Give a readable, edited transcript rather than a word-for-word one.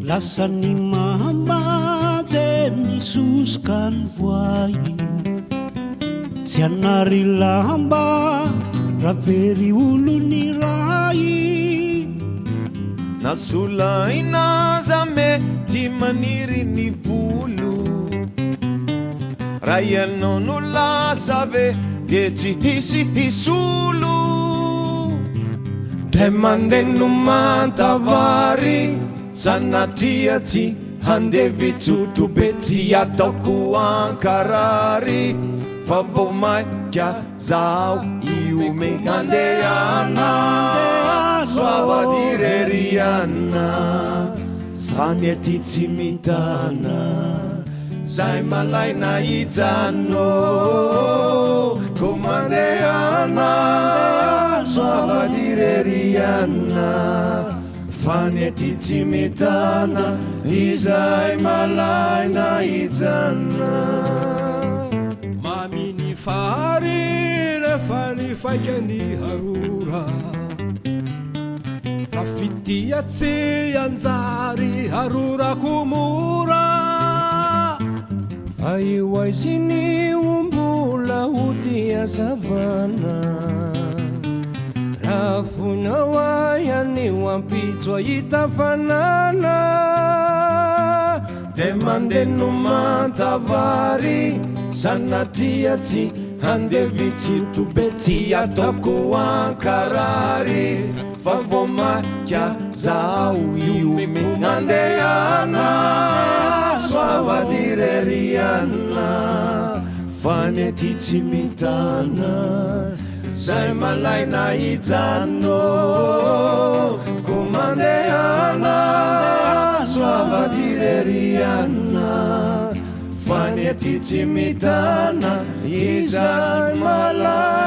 Lasa ny mamba de misosoka ny voay. Tsy hanary lamba raha very olon'iray. Na solaina aza mety maniry ny volo. Raha ianao no lasa ve dia tsy hisy hisolo. Ndray mandeha no manta vary sanatria tsy handevitsotro be tsy ataoko ankarary fa vao maika zaho iome andehana soavadireryana fa ny aty tsy mitana zay malaina hijano ko mandehana soavadireryana fa ny aty tsy mitana izay malaina hijano. Mamy ny fary rehefa ny faika ny harora. Raha fitia tsy anjary harorako mora. Fa io aiziny io mbola ho tia hazavana. Raha foinao ahy anio ampitso ahita fanana. Dia mandeha no manta vary sanatria tsy handevitsitro be tsy ataoko ankarary fa vao maika zaho iome andehana soavadireryana fa ny aty tsy mitana zay malaina hijano ko mandehana soavadireryana fa ny aty tsy mitana izay malaina.